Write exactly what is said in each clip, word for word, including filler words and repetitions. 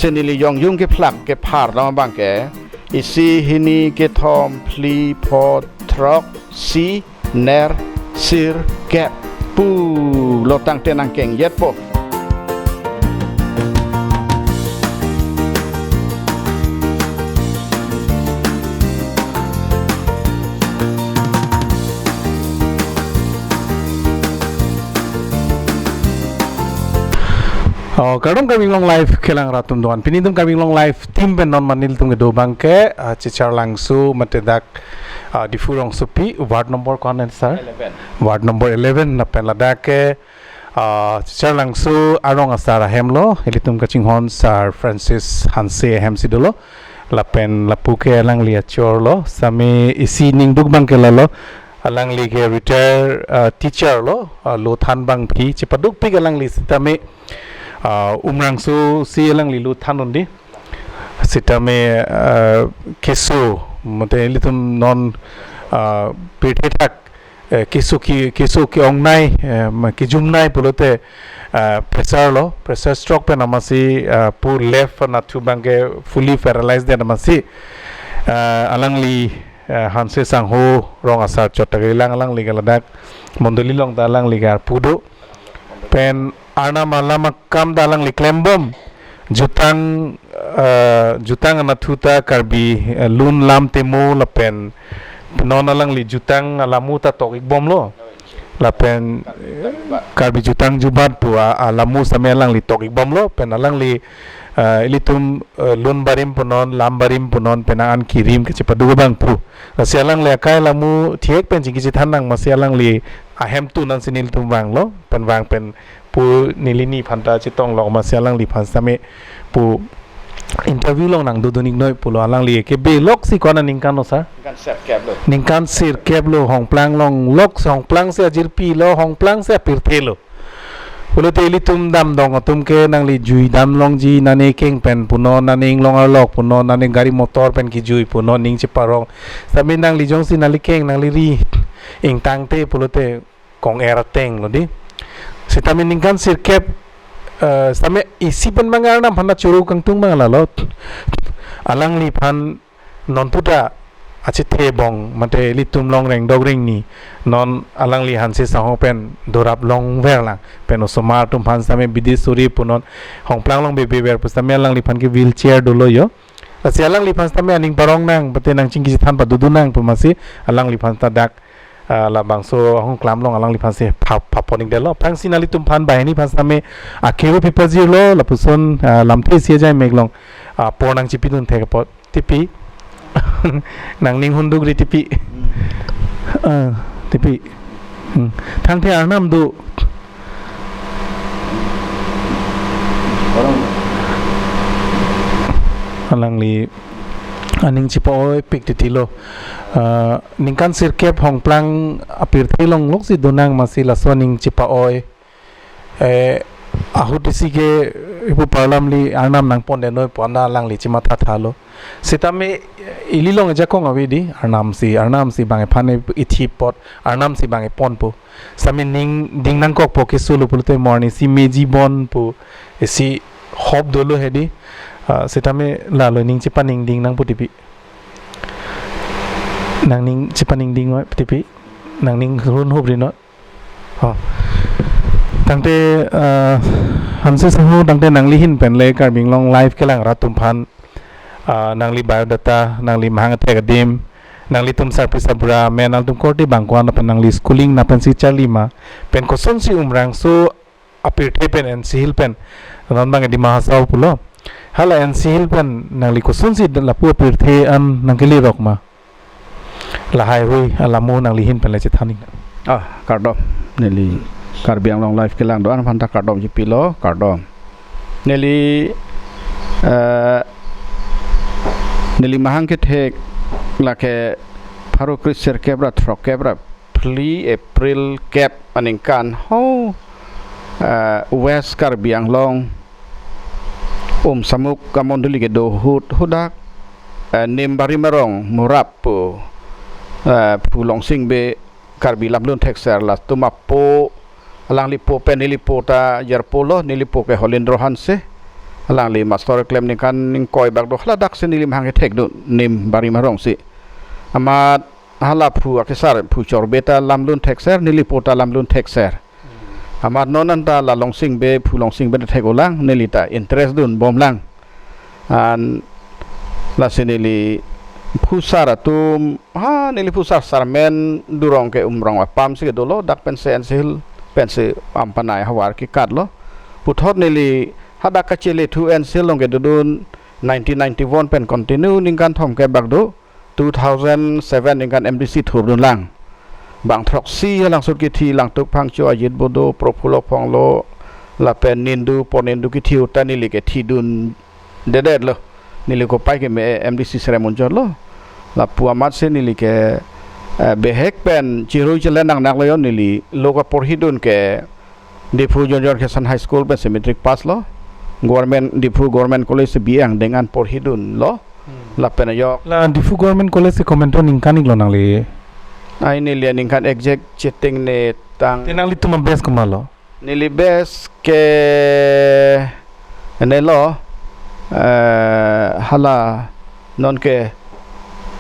Te neli yong yung kephlak kephar dam abang ke isi, hini, kethom, phli, pho, throk, isi, ner, sirkep pulo tangte nangkeng yetpo. Oh, kardom Karbi Anglong Live kelang rat atum doan. Pini itum Karbi Anglong Live team pen non ma nelitum kedo abang ke, ah, Chicharlangso mate dak, ah, Diphu rongsopi, ward number ko-an sir? Eleven. Ward number eleven, lapen ladak ke, ah, Chicharlangso arong asar ahem lo, ilitum kachinghon Sir Francis Hanse ahem si dolo. Lapen lapu ke alangli achor lo, sitame isi ningduk abang ke lalo, alangli ke retire, ah, teacher lo, ah, lo than abang aphi, chepadukpik alangli sitame, ah, Umrangso si alangli lo than un dei. Sitame, ah, keso, mate ilitum non, ah, pirthe athak, eh, keso ke, keso ke-ongnei, eh, ma kejumnei pulote, ah, pressure lo, pressure stroke pen amatsi, ah, pu left anatthu abang ke fully paralyzed det amatsi, ah, alangli, eh, Hanse sangho rong asar chot ta kelang, alangli ke ladak mondoli along ta alangli ke arpu do. Pen arnam alam akam ta alangli klembom. Jutang, eh, jutang anatthu ta Karbi, eh, lun lam temo lapen non alangli jutang alamu ta tok-ikbom lo. Lapen, eh, Karbi jutang jubat pu a, alamu sitame alangli tok-ikbom lo. Pen alangli, eh, ilitum, eh, lun barim punon, lam barim punon, pen an kirim kechepaduk abang pu. Lasi alangli akai alamu thek pen chingki chethan nang amatsi alangli ahemtun ansi nelitum vanglo, pen vang pen pu neli ni aphan ta chetong lo amatsi alangliphan sitame pu interview along nangdodun-iknoi pulo, alangli ke belok si ko-an aningkan lo sir? Ningkan sirkep lo. Ningkan sirkep lo, Hongplang along lok, Hongplang si ajirpi lo, Hongplang si apirthe lo. Pulote ilitum damdong atum ke nangli jui dam longji, nane keng pen punon, nane inglong arlok punon, nane gari motor pen kejui punon, ning cheparong. Sitame nangli jongsi nangli keng, nangli ri ingtangte pulote kong-er ateng lo dei. Sitame ningkan sirkep, eh, sitame isi pen abang arnam aphan ta choro kangtung abang lalo. Alangliphan non puta achethe bong mate ilitum along rengdok rengni non alangli Hanse sangho pen dorap longver lang, pen osomar atum aphan sitame bidi suri punon, Hongplang along bebe ver pu sitame alangliphan ke wheelchair dolo yo. Lasi alangliphan sitame aning parong nang, mate nangchingki chethan padodun nang pu amatsi alangliphan ta dak, ah, labangso ahong klam along alangliphan si pha-, phapon-ikdetlo. Aphrangsi nanglitum aphan banghini aphan sitame akeu pipajirlo, lapuson, ah, lamthe isi ajai mek along, ah, apor nangchipidun thek apot. Tipi. Nangning hunduk ri tipi. Hmm. Ah, tipi. Hmm. Thangthe arnam do. Orang. Alangli aning chepa-oipik titi lo. Ah, ningkan sirkep Hongplang apirthe along loksi donang amatsi laso aning chepa-oi. Eh, ahut isi ke ipu parlamli arnam nangpondetnoi pu anta alangli chematha tha lo. Sitame ili along ejakong ave dei, arnam si, arnam si bang ephan ithi apot, arnam si bang eponpo. Sitame ning ding nangkokpo, keso lo pulote mo arni si meji bon pu isi hop dolo he dei. Ah, sitame lalo ning chepaningding nangpo tipi. Nangning chepaningding oi tipi. Nangning run hup ri non. Oh. Tangte, ah, Hanse sangho tangte nangli ahin pen le Karbi Anglong Live kelang rat atum aphan, ah, nangli biodata, nangli mahang athek adim, nanglitum sarpi sarbura, men altum korte bang ko-an lapen nangli schooling nangpensi charli ma, pen kosonsi Umrangso apirthe pen N C Hill pen, non abang Dima Hasao pulo. Hala N C Hill pen nangli kosonsi lapu apirthe an nangkele rok ma? Lahai hui alamu nangli ahin pen le chethan-ik nang. Ah, kardom. Neli Karbi Anglong Live kelang do-an aphan ta kardom chipilo, kardom. Neli, eh, neli mahang kethek lake pharo kre sirkep ra throkkep ra phli April kep aningkan ho, eh, West Karbi Anglong Umsamuk amondoli kedo ahut hadak, eh, Nimbari Merong Murap pu, eh, Phu Longsing Bey Karbi Lamlun Thekser latum apo, alangli po pen neli po ta jarpo lo, neli po ke Holendro Hanse. Alangli master klem ningkan ingkoi bak do, haladak si neli mahang kethekdun, nim Barim arong si. Amat hala phu akesar phu chorbe ta lamlun thekser, neli po ta lamlun thekser. Amat non anta la Longsing Bey, phu Longsing Bey ta thek-o lang, neli ta interest dunbom lang. An lasi neli phusar atum, ha, neli phusar Sarmen Durong ke Umrong apam si kedolo, dak pensi N C Hill pensi Ampanai havar kekat lo. Puthot neli hadak kachelethu N C Hill along kedodun nineteen ninety-one pen continue ningkan thomkep bak do, two thousand seven ningkan M D C thurdun lang. Bang throksi halangso kethi Langtuk Phangcho, Ajit Bodo, Prafulla Phonglo, lapen Nindu, Pornindu kethi ahut ta neli kethidundedet lo. Neli kopai keme M D C serem unjor lo. Lapu amat si neli ke, eh, bihek pen chirui chele nang nak lo yo, neli lo kaporhidun ke Diphu Junior Khristan High School pensi matric pass lo. Government, Diphu Government College si B A angdeng an porhidun lo. Hmm. Lapen ajok. La Diphu Government College si komantu ningkan-ik lo nangli? Ai, neli aningkan exact chetingnetang. Te nanglitum a-batch komat lo? Neli batch ke ene lo, eh, hala non ke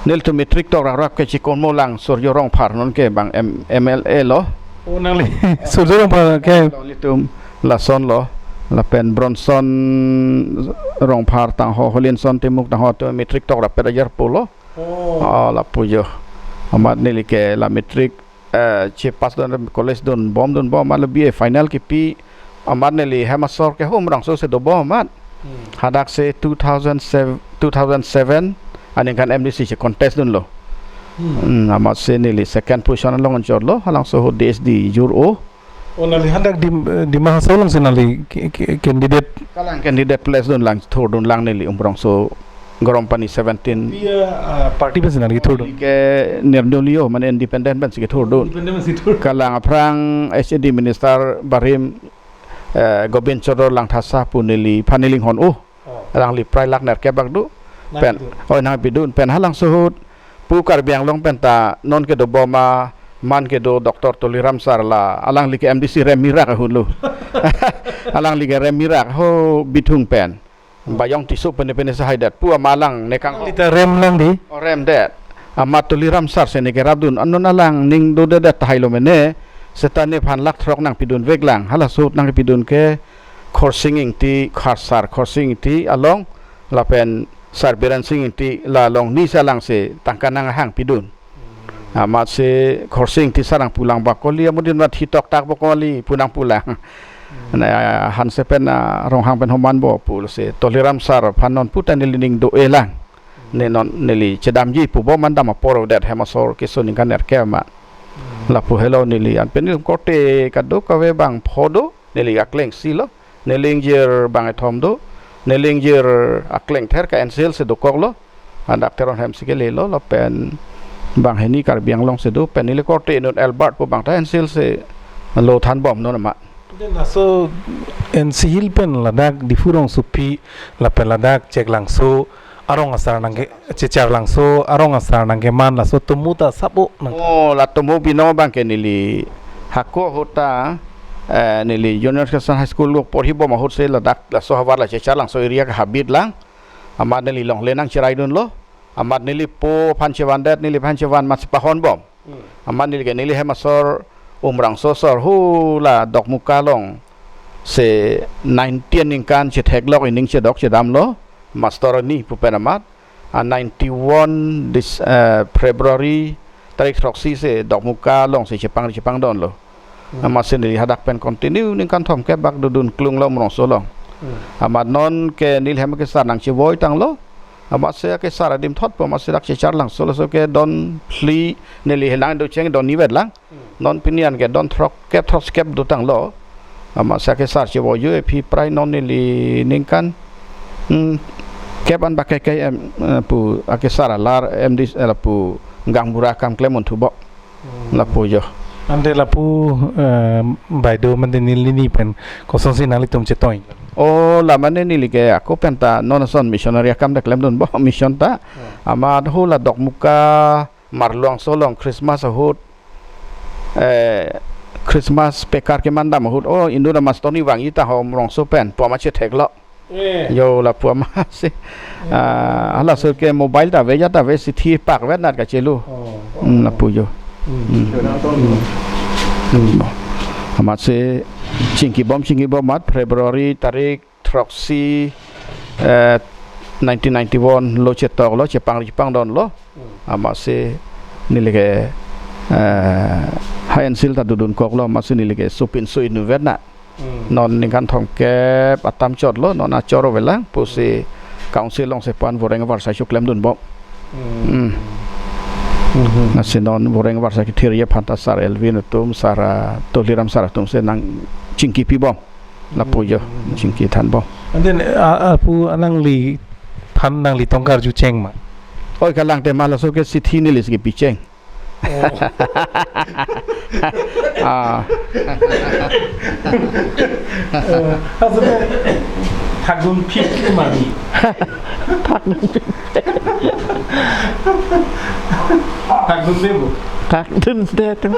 nelitum matric tok raprap ke chikonmo lang Surjo Rongphar, non ke bang M-, M L A lo. Oh, nangli Surjo Rongphar ke? Lo nelitum lason lo, lapen Bronson Rongphar tangho, Holinson Timung tangho atum matric tok rapet ajar pulo. Oh. Ah, lapu jo. Amat neli ke la matric, eh, chepass dun, college dunbom dunbom, amat le B A final kipi, amat neli hem asor ke Umrongso si dobom amat. Hmm. Hadak si two thousand seven, two thousand seven aningkan M D C checontest dunlo. Hmm. Hmm, amat si neli second position along anchot lo, halangso ahut D S D jur-o. Oh, nangli hadak Dim-, eh, Dima Hasao along si nangli ki-, ki-, candidate? Kalang candidate place dun lang, thurdun lang neli Umrongso Garampani seventeen. Iya, ah, party pensi nangli thurdun? Ke nirdoliyo, mane independent pensi kethurdun. Independent pensi thurdun. Kalang aphrang H A D minister Barim, eh, Gobind Chandra Langthasa pu neliphan neli inghon-o. Oh. Alangli prai lakh nerkep bak do. Nang pen, pidun. Oh, nangpidun. Pen halangso ahut pu Karbi Anglong pen ta non kedobom aman kedo Doctor Tuliram sir, la alangli ke M D C rem mirak ahut lo. Alangli ke rem mirak ho Bithung pen. Bayong Tisso pene pene si haidet pu amat alang ne kang. Alangli ta rem lang dei? Oh, remdet. Amat Tuliram sir si ne kerapdun. Anon alang ning dodedet tahai lo mene. Seta nephan lakh throk nangpidunvek lang. Halaso ahut nangpidun ke Khorsing Ingti, Khar sir Khorsing Ingti along, lapen sir Biren Sing Ingti, la along ni si alang si tangka nanghang pidun. Amat si Khorsing Ingti sir nangpulang ba kali, amudin mat hitok tak ba kali pu nangpulang. Hmm. Na, Hanse pen, ah, Ronghang pen homanbo pulo si Tuliram sir aphan non puta neli ning do-e lang. Ne non neli chedamji pubom, an dam apor det, hem asor keso ningkan nerkep amat. Hmm. Lapu helo neli an pen neli korte kadokave bang pho do, neli akleng isi lo, neli ingjir bang kethom do, neli ingjir akleng ther ke N C Hill si dokok lo, hadak Teron hem si kele lo, lapen bang hini Karbi Anglong si do, pen neli korte inut Albert pu bang ta N C Hill si lo thanbom non amat. Then laso N C Hill pen ladak Diphu rongsopi, lapen ladak Chek Langso arong asar nangke, Chechar Langso arong asar nangkeman laso atomo ta sap-o nang. Oh, la atomo binong abang ke neli hako ahut ta, eh, neli Junior Khristan High School lo porhibom ahut si ladak laso havar la Chechar Langso area ke habit lang. Amat neli longle nangcheraidunlo. Amat neli po aphan chevandet, neliphan chevan amat si pahonbom. Hmm. Amat neli ke neli hem asor Umrongso asor hula Dokmoka along si nineteen ningkan chetheklok, ening chedok chedamlo, master arni pu pen amat. A ninety-one this, eh, February tarik throksi si Dokmoka along si chepangri chepangdunlo. Hmm. Amat si neli hadak pen continue ningkan thomkep bak dodun klung lo Umrongso along. Hmm. Amat non ke neli hem kesar nangchevoi tanglo. Amat si kesar adim thot pu amat si dak Chechar Langso laso ke don phli, neli helang do cheng don nivet lang. Hmm. Non pini an ke don throkkep throkkep do tanglo. Amat si kesar chevoi jo aphi prai non neli ningkan, hmm, kep an bak ke ke em, eh, pu akesar alar M D C, eh, lapu gaonbura akam klem unthubo. Hmm. Lapu jo. Ante lapu, eh, bai do mante neli ni pen kosonsi nanglitum chetong? Oh, la mane neli ke ako pen ta non ason missionary akam ta klemdunbom, mission ta. Hmm. Amat hula Dokmoka Marlongso along Christmas ahut, eh, Christmas pekar kemandam ahut, oh, inut amat stoni vangji ta ho Umrongso pen pu amat chetheklo. Eh. Jo lapu amatsi. Ah, halaso ke mobile ta ave, ajat ta ave, sithi pak ave nat kachelo. Oh. Hmm, lapu jo. Hmm. Hmm. Hmm. Amatsi chingkibom, chingkibom amat February tarik throksi, eh, nineteen ninety-one lo chetok lo, chepangri chepangdon lo. Hmm. Amatsi neli ke, eh, ha ensil ta dodun kok lo, amatsi neli ke supin su inutvet na. Hmm. Non ningkan thomkep atam chot lo, non achor avelang pusi council along si pan voreng varsai choklemdun bom. Hmm. Hmm. Hmm. Lasi non voreng varsai kethir aphan ta Sar Elvin atum, Sar, ah, Tuliram Sar atum si nangchingki pibom. Lapu jo, hmm, chingki thanbom. And then, uh, uh, pu alangliphan nangli tongka arjucheng ma? Oi, kalang tema laso ke sithi neli si kipicheng. Oh. Ah. Eh, laso ke thakdun phit ma ni? Thakdun phit. Thakdunde bo. Thakdunde tu.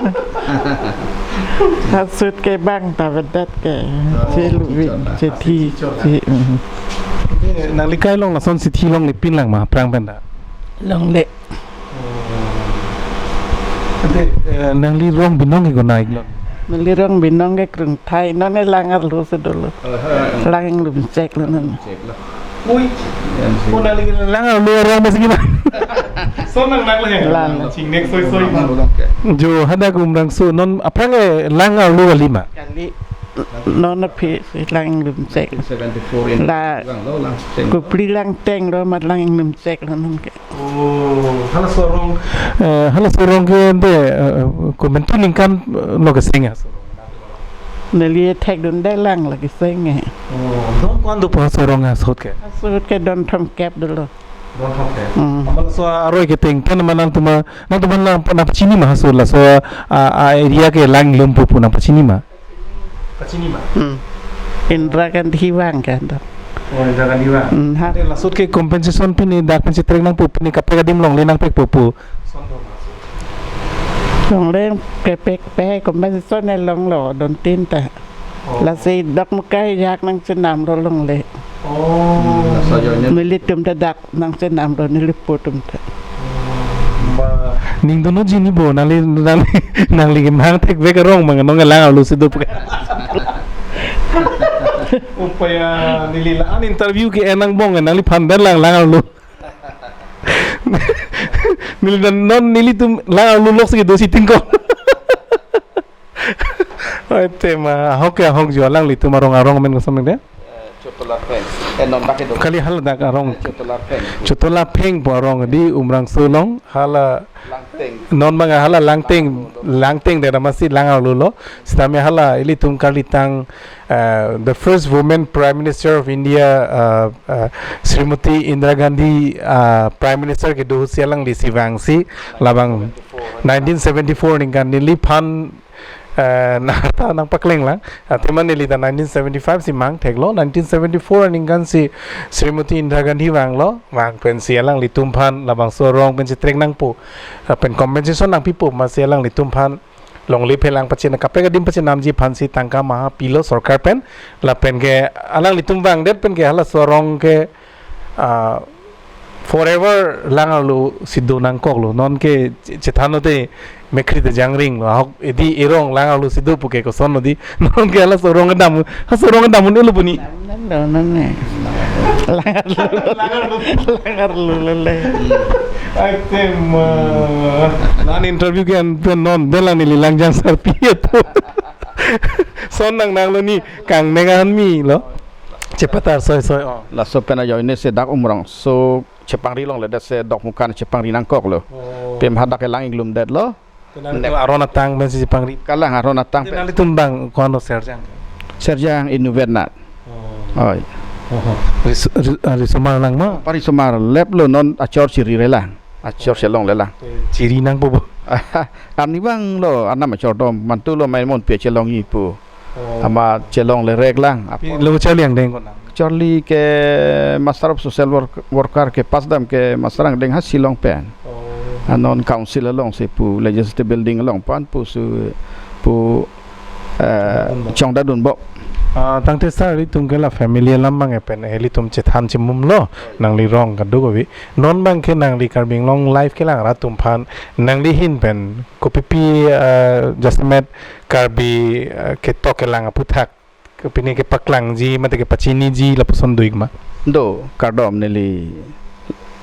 Asut ke bang ta avedet ke. Oh, si lubin, chichon na. Sithi, chichon na. Si, mm. Eh, nangli kai along lason sithi longle pinlang ma, aphrang pen ta? Longle. Ante, eh, nangli rong binong ke konat lo? Neli rong binong ke Krungthai, non ne lang arlo si dolo. Oh, ha, ha. Lang inglumchek lo non. Chek lo. Ui. Yan si. Oh, nangli lang arlo arong masih gimana? So nang nang le. Lang. Chingnek soi soi. Lang arlo ke. Jo, hadak Umrangso, non aphrang ke lang arlo kali ma? Kali. Non aphi si lang inglumchek. Seventy-four in. La. Lang lo, lang teng. Kupli lang teng lo, mat lang inglumchek lo non ke. Oh, halaso arong, eh, halaso arong ke ante, eh, komantu ningkan, eh, lo keseng ya? Neli thekdunde lang lo keseng ya. Oh, don ko-an do pu halaso arong asut ke? Asut ke don thomkep dolo. Don thomkep. Hmm. Amat laso aroi keteng pen ma nangtum, nangtum nang, nangpachini ma halaso laso, a, a area ke lang inglum pu pu nangpachini ma? Pachini ma? Hmm. Indira Gandhi vang ke anta. Oh, Indira Gandhi vang. Hmm, ha. Ante lasut ke compensation pini dak pen chetrek nangpo, pini kaprek adim longle nangpekpo pu? Son do ma? Longle kepek pe compensation ne longlo don tin ta. Oh. Lasi dokmoka ajahak nangchenam lo longle. Oh. Hmm, laso ajoine. Nelitum ta dak nangchenam lo nelipo atum ta. Ba, ning dono jini bo, nangli, nangli, nangli kemang thekvek arong mang, non ke lang arlo si do pu ke. Upaya neli la-an interview ke-en angbong, nangliphan pen lang lang arlo. Neli dan non nelitum lang arlo lok si kedo si tingko. Oi tema, ahok ke ahok jo, alanglitum arong arong amen koson de? Eh, Chotola Pheng. Eh, non dak kedo. Kali haladak arong. Eh, Chotola Pheng. Chotola Pheng pu arong di Umrangso along, hala Langteng. Non abang hala Langteng, Langteng de, amatsi lang arlo lo. Sitame hala ilitum karlitang, eh, the first woman Prime Minister of India, eh, eh, Srimati Indira Gandhi, eh, Prime Minister kedo ahut si alangli si vangsi labang nineteen seventy-four ningkan neliphan, eh, nangta nangpakleng lang. Athema neli ta nineteen seventy-five si mang theklo, nineteen seventy-four ningkan si Srimati Indira Gandhi vanglo, vang pensi alanglitum aphan labangso arong pen chetrek nangpo, lapen compensation nangpipo, amatsi alanglitum aphan longle phelang pachenam, kaprek adim pachenamji aphansi tangka maha pilo sorkar pen, lapen ke alanglitum vangdet pen ke halaso arong ke, ah, forever lang arlo si do nangkoklo. Non ke che-, chethan lote mekhri te jangring lo. Ahok edi erong lang arlo si do pu ke koson lo di. Non ke halaso arong kedam, halaso arong kedam un-elo pu ni. Kedam nang do non ne. Lang arlo. Lang arlo. Lang arlo lele. Ai tema. Nan interview ke an pen non, de lang neli lang jang sarpi atum. Son nang nanglo ni, kangnek an mi lo. Chepatar soi soi, oh. Laso pen ajoine si dak Umrangso chepangri longledet si Dokmoka chepangri nangkoklo. Oh. Pem hadak ke lang inglumdetlo. Te nangtum aron atang pensi chepangri? Kalang aron atang pen. Nanglitum abang ko-an lo Serjang? Serjang inutvet nat. Oh. Oi. Oh, oh. Ris-, ri-, ah, risomar lang ma? Parisomar leplo, non achor chiri relang. Achor chelongle lang. Chiri nangpo bo? Arnivang lo, arnam achor dom. Mantu lo main mon pi chelongji pu. Oh. Amat chelongle rek lang. Pi apot lo charli angdeng konat? Charli ke Master of Social Work, Worker ke pass dam ke master angdeng ha Shillong pen. Oh. Anon council along si pu Legislative Building along pan pu su pu, eh, chongdadun bo. Chongdadun bo. Ah, tangte sir, ilitum ke la family alam abang pen, eh, ilitum chethan chimumlo, nangli rong kadokave. Non abang ke nangli Karbi Anglong Live kelang rat atum aphan, nangli ahin pen, kopipi, eh, jasemet Karbi, eh, ketok kelang aphuthak, kopine kepaklangji, mate kepachiniji, lapuson do-ik ma? Do, kardom neli,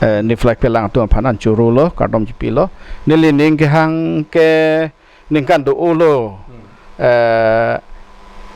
eh, ne flag pelang atum aphan an choro lo, kardom chipilo. Neli ning kehang ke ningkan do-o lo. Hmm. Eh,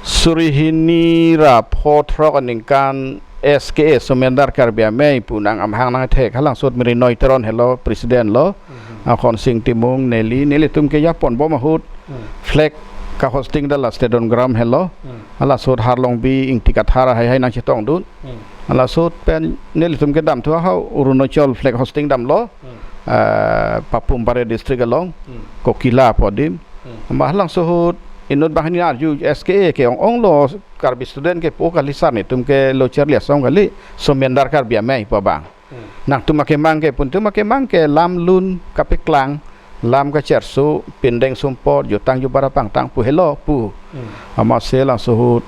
suri hini ra pho throk aningkan S K A Sumendar Karbi Amei pu nang amahang nangthek, halang sut Merinoi Teron helo president lo. Hmm. Akhonsing Timung neli, nelitum ke japon bom ahut. Hmm. Flag kahosting dala Stadium ground helo. Hmm. Hala sut Harlongbi Ingti Kathar haihai nangchetongdun. Hmm. Hala sut pen nelitum kedam thu ahau Arunachal flag hosting damlo. Hmm. Eh, Papum Pare district along. Hmm. Kokila pu adim. Hmm. Amat halang sut inut banghini arju S K A ke ong-onglo, Karbi student ke po kali sir, netum ke lo charli asong kali, Sumendar Karbi Amei pu abang. Hmm. Nangtum akemang ke, pun tum akemang ke lam lun kapeklang, lam kacherso, pindeng sumpot, jutang jubar apangtang pu helo pu. Hmm. Amatsi laso ahut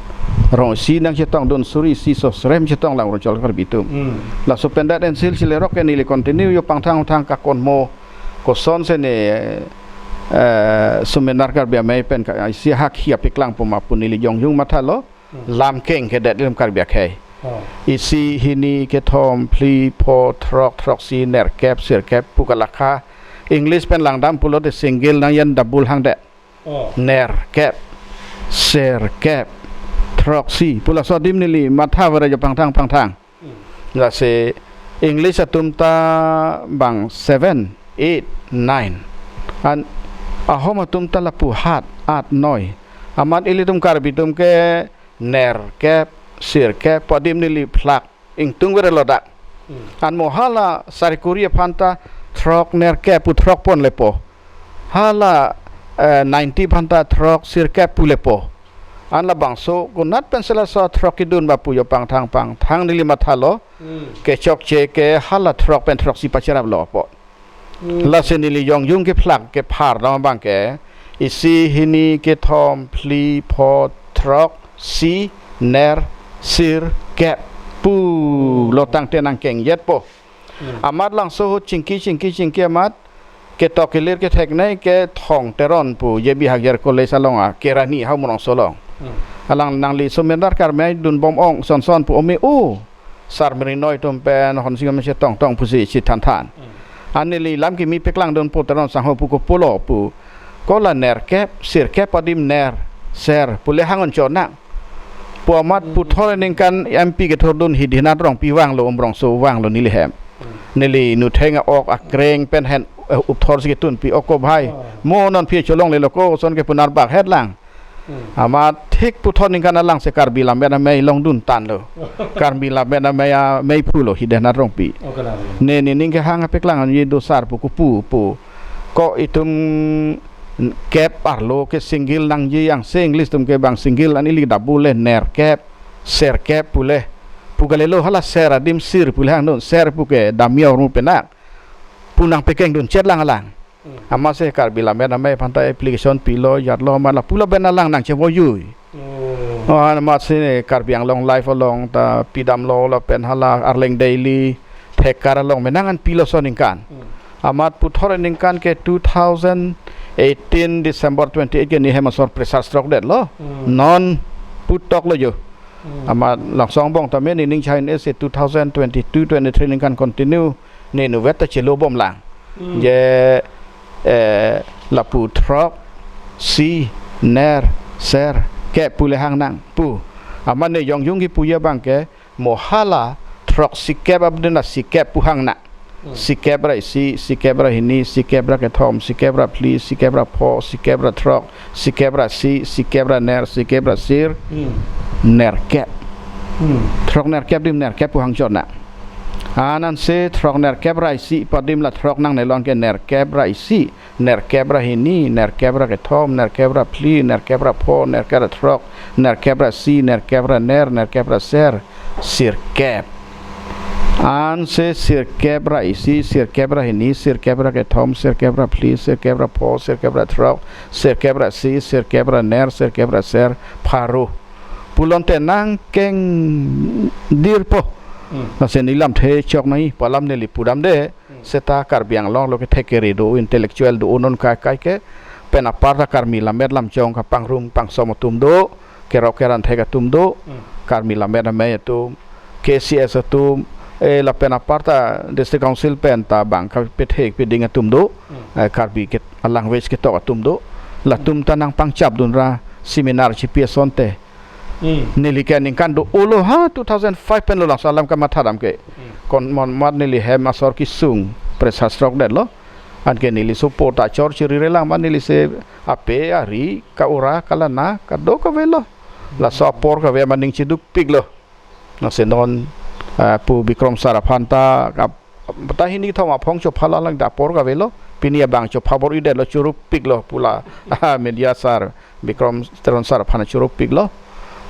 rong isi nangchetongdun, suri isi sosrem chetonglang Arunachal Karbi atum. Hmm. Laso pen dat ensil silerok ke neli continue jo pangthang thang kakonmo, kosonsi ne, eh, Sumendar Karbi Amei pen ka isi hak hi apeklang pu ma pu neli jongjung mathalo. Hmm. Lam keng ke det ilitum Karbi akhei. Oh. Isi, hini, kethom, phli, pho, throk, throksi, nerkep, sirkep pu kalakha. English pen langdam pulote single nangji, double hang det. Oh. Nerkep, sirkep, throksi pu laso adim neli matha vare jo pangthang pangthang. Hmm. Lasi English atum ta bang seven, eight, nine. An ahom atum ta lapu hat, at, noi. Amat ilitum Karbi atum ke nerkep, sirkep pu adim neli flag ingtung vare lo dak. Hmm. Anmo hala sari kuri aphan ta throk nerkep pu throk pon lepo. Hala, eh, ninety aphan ta throk sirkep pu lepo. An labangso konat pensi laso throk kedun ba pu jo pangthang pangthang neli mathalo. Hmm. Kechokche ke hala throk pen throksi pacheraplo po. Hmm. Lasi neli jongjung ke flag kephar dam abang ke isi, hini, kethom, phli, pho, throksi, ner, sirkep pu lo tangte nangkengjetpo. Hmm. Amat laso ahut chingki chingki chingki amat ketok kelir kethek nei ke Thong Teron pu J B Hager College along a kerani hau Mrongso along. Hmm. Alang nangli Sumendar Karbi Amei dunbom ong son son pu ome u. Sar Merinoi atum pen honsing amen chetong tong pusi chethan than. Hmm. An neli lam kimi peklangdun pu Teron sangho pu kopulo pu. Ko la nerkep, sirkep adim ner, ser, pu le hang-un chot nang. Pu amat, hmm, puthot aningkan M P kethurdun Hidinath Rongpi vanglo, Umrongso vanglo neli hem. Hmm. Neli nutheng a-ok akreng pen hen, eh, upthor si ketunpi, "Ok ko bhai, oh, mo non phi cholonglelo ko," son ke pu narbak het lang. Hmm. Amat thik puthot aningkan alang si Karbi Lammet Amei longdun tanlo. Karbi Lammet Amei a meiphu lo Hidinath Rongpi. Oh, kenal. Ne nening kehang apeklang an ye do sar pu kopu pu. Ko itum kep arlo ke single nangji, angse English atum ke bang single an ili double le nerkep, sirkep pu le. Pu kalilo, hala ser adim sir pu le hang non, ser pu ke damia ormu penak. Pu nangpekengdun chet lang alang. Hmm. Amatsi Karbi Lammet Amei aphan ta application pilo, jatlo, amat lapu lapen alang nangchevoyui. Oh. Oh, amatsi ne Karbi Anglong Live along ta pidamlo lapen hala Arleng Daily thekar along menang an pilo laso aningkan. Hmm. Amat puthot aningkan ke two thousand eighteen December twenty-eight ke ne hem asor pressure stroke detlo. Hmm. Non putok lo jo. Hmm. Amat langsong bong tame nening chai ne si two thousand twenty-two twenty-three aningkan continue ne nuvet ta chelo bom lang. Hmm. Je, eh, lapu throksi, ner, sirkep pu le hang nang pu. Amat ne jongjung kipuji abang ke mo hala throksikep abdena sikep pu hang nang. Hmm. Sikep ra isi, sikep ra hini, sikep ra kethom, sikep ra phli, sikep ra pho, sikep ra throk, sikep ra si, sikep ra ner, sikep ra sir, hmm, nerkep. Hmm. Throk nerkep adim nerkep pu hang chot nang. An ansi throk nerkep ra isi pu adim la throk nangne lo, anke nerkep ra isi, nerkep ra hini, nerkep ra kethom, nerkep ra phli, nerkep ra pho, nerkep ra throk, nerkep ra si, nerkep ra ner, nerkep ra ser, sirkep. Ansi sirkep ra isi, sirkep ra hini, sirkep ra kethom, sirkep ra phli, sirkep ra pho, sirkep ra throk, sirkep ra si, sirkep ra ner, sirkep ra ser, pharo. Pulote nangkengdirpo. Hmm. Lasi neli lamthe chok nangji pu alam neli pudamde. Hmm. Seta Karbi Anglong lo kethek kere do, intellectual do, non kaikai ke. Pen aparta Karbi Lammet Lamchong kapangrum pangsom atum do, kerok keran thek atum do, Hmm. Karbi Lammet Amei atum, K C S atum, eh, lapen aparta District Council pen ta bang kapethek peding atum do, Hmm. eh, Karbi ke, a language ketok atum do, latum ta nangpangchapdunra seminar chipi asonte. Hmm. Neli ke aningkan do-olo ha, two thousand five pen lo labangso alam kamathadam ke. Hmm. Konat mat neli hem asor kesung, press asrok detlo. Anke neli support ta chor chiri relang ma neli si ape ari ka-ura kalana kadokave lo. Laso apor kave ma ning chidukpiklo. Lasi non, ah, pu Bikrom sir aphan ta, ap-, ta hini thom aphong chopha lo, alang ta apor kavelo. Pini abang chopha bor-idetlo, chorupiklo pu la, ah, media sir, Bikrom Teron sir aphan chorupiklo.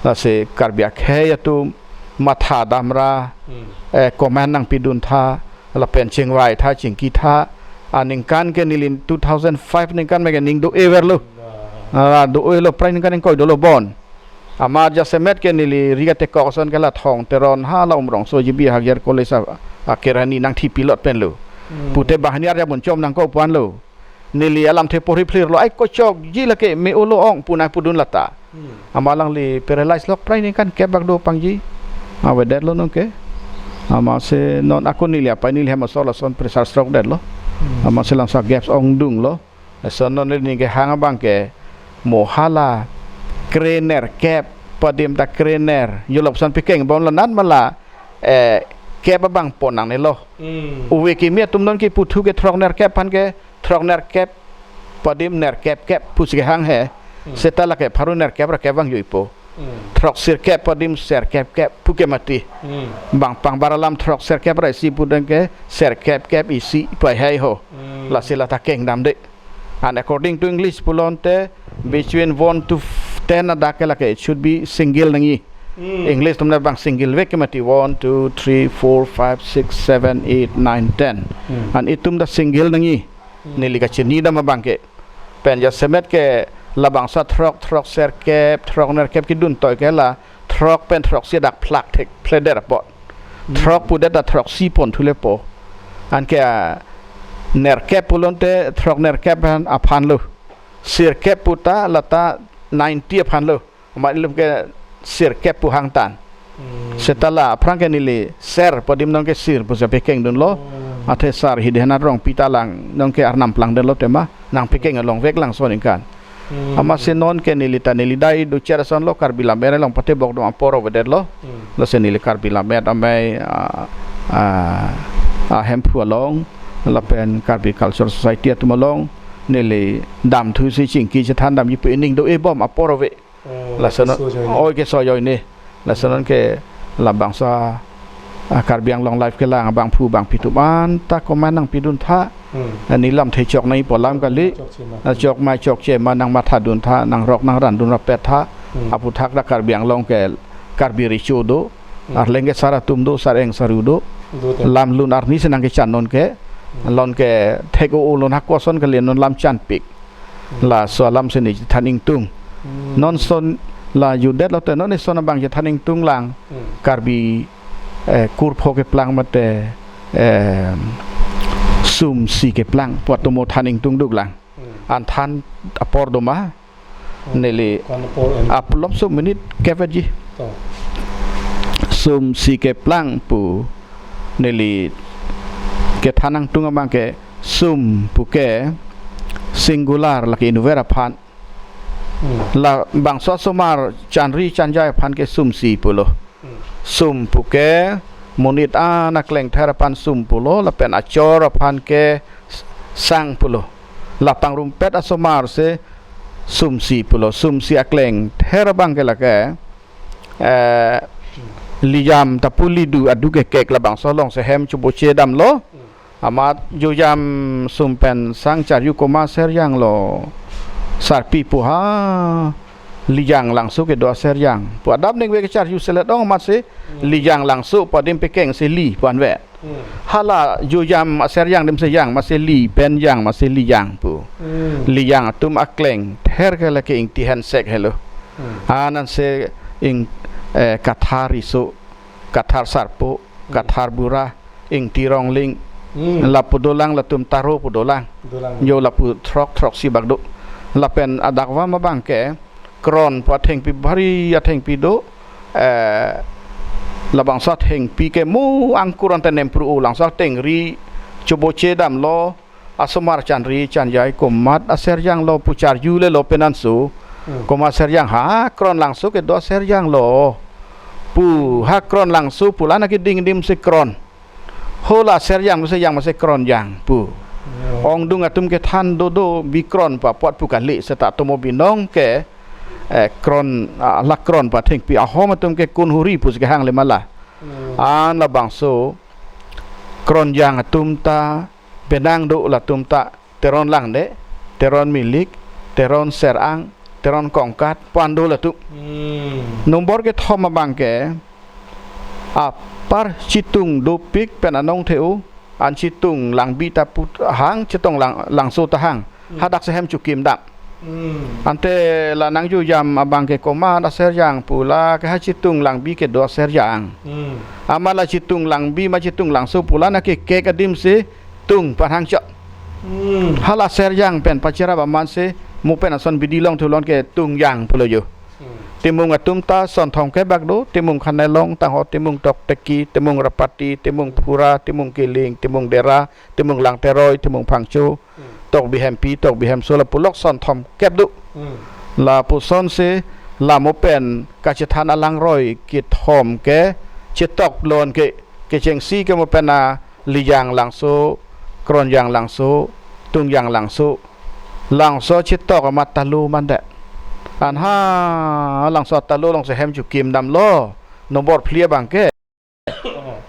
Lasi Karbi akhei atum mathadamra, Hmm. eh, comment nangpiduntha, lapen chingvaitha, chingkitha. Aningkan ke neli two thousand five ningkan me ke ning do-e verlo. Wah. Ah, do-e lo, prai ningkan ingkoi dolo bon. Amat jasemet ke neli ri katekok ason ke la Thong Teron hala Umrongso G B Hagyer College a, akerani nangthi pilot pen lo. Hmm. Pute banghini arjabun chom nangkok pu-an lo. Neli alamthe porhi phlir lo, ai kochokji lake me-olo ong pu nangpudun lata. Hmm. Amat alangli paralyze lo, prai ningkan kep bak do pangji. Avedetlo nonke. Amatsi non ako neli apai neli hem asor lason press asrok detlo. Hmm. Amatsi labangso gaps ongdunglo. Lason non neli kehang abang ke mo hala krenerkep, padim ta krener. Yolop son pikeng bom lo, nat mala, eh, kep abang pon nangnelo. Hmm. Ove kimi atum non kipu thu ke throknerkep aphan ke, throknerkep, padim nerkep kep pusi kehang he. Hmm. Seta lake pharo nerkep ra kep vangjuipo. Hmm. Throksirkep padim serkep kep pu ke mati. Hmm. Bang pangbar alam throkserkep ra isi pudang ke serkep kep isi pu hai ho. Hmm. Lasi lata kengdamde. And according to English pulote, between one to ten adak ke lake it should be single nangji. Hmm. English atum na bang single vek ke mati, one, two, three, four, five, six, seven, eight, nine, ten. Hmm. And itum ta single nangji. Hmm. Neli kachinidam abang ke. Pen jasemet ke labangso throk, throkserkep, throknerkep kidun toi ke la throk pen throksi adak phlak thek phledet apot. Hmm. Throk pudet ta throksi pon thulepo. Anke, ah, nerkep pulote throknerkep aphan, aphan lo. Sirkep puta lata ninety aphan lo. Amat ilum ke sirkep pu hangtan. Hmm. Seta la aphrang ke neli ser padim nonke sir pusi pikengdunlo. Hmm. Athe sar hi dehan arong pita lang nonke arnam plangdetlo tema. Nangpikeng along vek lang son ingkan. Hmm. Amatsi nonke neli ta neli dai do cher ason lo, Karbi Lammet along patebok dong apor avedetlo. Hmm. Lasi neli Karbi Lammet Amei, ah, ah, ah, Hemphu along, lapen Karbi Cultural Society atum along, neli damthusi chingki chethandamji pu ining do-e bom apor ave. Oh, lason non, keso ajoine. Oi, keso ajoine. Lason non ke labangso, ah, Karbi Anglong Live kelang abangphu bangphi atum anta comment nangpiduntha. Hmm. Neli lamthe chok nangji pu alam kali. Chokche ma. Ah, chok ma chokche ma nangmathaduntha, nangrok nangrandun rapet tha. Hmm. Aphuthak ta Karbi Anglong ke Karbi Recho do. Hmm. Arleng ke sar atum do, sar eng saru do. Do te. Lam lun arni si nangkechan nonke. Hmm. Nonke thek-o-o lun hako ason kali non lam chanpik. Hmm. Laso alamsi neli chethan ingtung. Hmm. Non son la jutdetlo te, non ison abang chethan ingtung lang. Hmm. Karbi, eh, kurpho keplang mate, eh, sumsi keplang pu atomo than ingtung duk lang. Hmm. An than apor do ma. Hmm. Neli, ko-an apor en? Apulom so minute kevet ji. To. Sumsi keplang pu neli kethan ingtung abang ke sum pu ke singular, lake inutvet aphan. Hmm. Labangso asomar chanri chanjai aphan ke sumsi pulo. Hmm. Sum pu ke monit an aklengther aphan sum pulo, lapen achor aphan ke s-, sang pulo. La pangrumpet asomar si sumsi pulo. Sumsi aklengther abang ke lake, eh, lijam ta pu lidu adu kekek, labangso alongsi hem choboche damlo. Hmm. Amat jujam sum pen sang charju komat serjang lo sarpi pu ha, Lijang Langso kedo aserjang pu adap ningve kecharju selet ong amatsi, Hmm. Lijang Langso pu adim pikengsi Li pu anvet. Hmm. Hala jujam aserjang adim si jang amatsi Li pen jang amatsi Lijang pu. Hmm. Lijang atum aklengther ke lake Ingti Hensek helo. Hmm. Anansi ing eh, Kathar Riso, Kathar Sarpo, Kathar Bura, Ingti Rongling, Hmm. lapu dolang, latum Taro pu dolang. Dolang. Yo lapu throk throksi bak do. Lapen adakvam abang ke Kron pu athengpi bhari athengpi do. Eh, labangso athengpi ke mo angkur ante nempru o, langso atengri choboche damlo, asomar chanri chanjai komat aserjang lo pu charju lelo penanso. Hmm. Komat aserjang ha Kron langso kedo aserjang lo pu, ha Kron langso pu la na keding adim si Kron. Hala aserjang masi jang masi Kronjang pu. Ya. Ongdung atum kethan dodo bi Kron pu apot pu kali, seta atomo binong ke, eh, Kron, ah, la Kron pu athengpi ahom atum ke Kunhuri pusi kehang le mala. Hmm. An labangso Kronjang atum ta penang do, latum ta Teron Langde, Teron Milik, Teron Serang, Teron Kongkat, pu an do latum. Hmm. Nombor kethom abang ke, apar Chitung dopik pen anong the-o, an Chitung Langbi ta pu hang, Chitung Lang, Langso ta hang. Hmm. Hadak sehem chukim dam. Hmm. Ante la nangjujam abang ke komat aserjang pu la ke ha Chitung Langbi kedo aserjang. Hmm. Amat la Chitung Langbi ma Chitung Langso pu la na kekek adim si Tung pu an hangchot. Hmm. Hala aserjang pen pachirap amat si mo pen ason bidi long thulon ke Tungjang pulo yo. Hmm. Timung atum ta sonthom kebak do, Timung Khanelong, tangho Timung Tokteki, Timung Rapati, Timung Phura, Timung Kiling, Timung Dera, Timung Langteroi, Timung Phangcho, Hmm. Tokbi Hempi, Tokbi Hemso lapu lok sonthom kep do. Hmm. Lapuson si la mo pen kachethan alangroi kethom ke chetok lon ke, kechengsi ke mo pen a Lijang Langso, Kronjang Langso, Tungjang Langso. Langso chetok amat Talo mandet. An ha Langso Talo along sehem chukim damlo. Nombor phli abang ke.